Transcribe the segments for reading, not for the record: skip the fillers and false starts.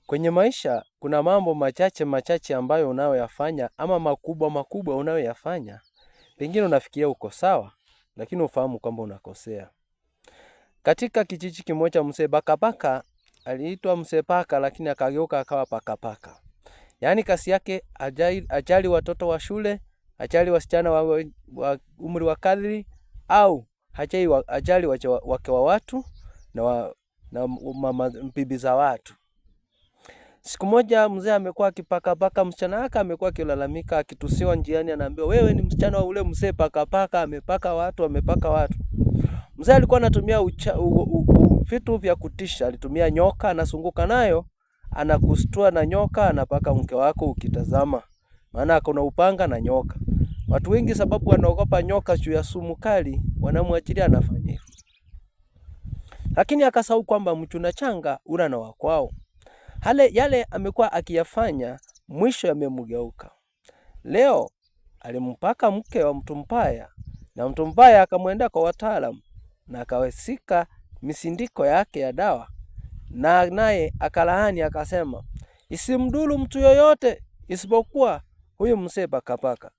Kwenye maisha kuna mambo machache machache ambayo unayoyafanya ama makubwa makubwa unayoyafanya. Pengine unafikiria uko sawa, lakini ufahamu kwamba unakosea. Katika kijiji kimoja mzee Bakabaka aliitwa mzee Paka, lakini akageuka akawa pakapaka. Yaani kasi yake ajali watoto wa shule, ajali wasichana wa umri wa kadri au ajali wake wa watu na mama bibi za watu. Siku moja mzee amekuwa akipakapaka msichana wake, amekuwa akilalamika, akitusiwa njiani, anaambiwa wewe ni msichana wa ule mzee pakapaka, amepaka watu, amepaka watu. Mzee alikuwa anatumia vitu vya kutisha, alitumia nyoka, anazunguka nayo, anakustua na nyoka, anapaka mke wako ukitazama, maana kuna upanga na nyoka. Watu wengi sababu wanaogopa nyoka juu ya sumu kali, wanamwachilia anafanya hivyo. Lakini akasahau kwamba mchuna changa ula na wakwao. Hale yale amekuwa akiyafanya mwisho yamemgeuka. Leo alimpaka mke wa mtu mbaya, na mtu mbaya akamwendea kwa wataalamu na akawesika misindiko yake ya dawa, na naye akalaani akasema, isimdhuru mtu yoyote isipokuwa huyu mzee Pakapaka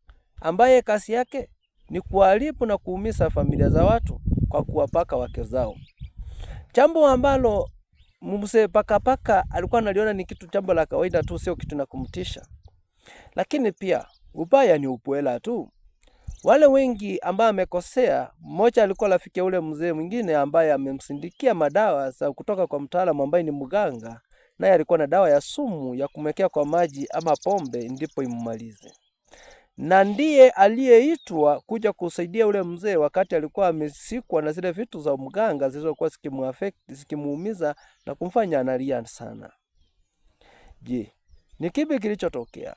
ambaye kazi yake ni kuharibu na kuumiza familia za watu kwa kuwapaka wake zao, jambo ambalo mzee Pakapaka alikuwa analiona ni kitu jambo la kawaida tu, sio kitu na kumtisha. Lakini pia ubaya ni upwela tu. Wale wengi ambao amekosea, mmoja alikuwa rafiki ule mzee mwingine ambaye amemsindikia madawa za kutoka kwa mtaalamu ambaye ni mganga, naye alikuwa na dawa ya sumu ya kumwekea kwa maji ama pombe ndipo immalize. Na ndiye aliyeitwa kuja kusaidia ule mzee wakati alikuwa amesikwa na zile vitu za mganga zilizokuwa zikimuaffect, zikimuumiza na kumfanya analia sana. Je, ni kipi kilichotokea?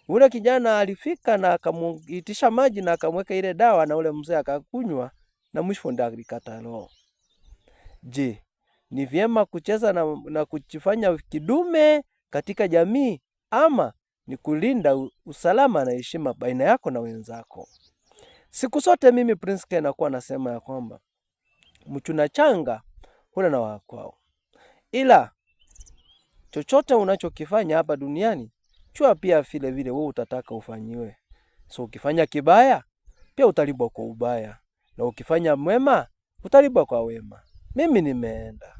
Ule kijana alifika na akamuitisha maji na akamweka ile dawa na ule mzee akakunywa na mwisho ndio alikata roho. Je, ni vyema kucheza na kujifanya kidume katika jamii ama ni kulinda usalama na heshima baina yako na wenzako? Siku zote mimi Prince K nakuwa nasema ya kwamba mchuna changa hula na wakwao, ila chochote unachokifanya hapa duniani chua pia vile vile wewe utataka ufanyiwe. So ukifanya kibaya pia utalipwa kwa ubaya, na ukifanya mwema utalipwa kwa wema. Mimi nimeenda.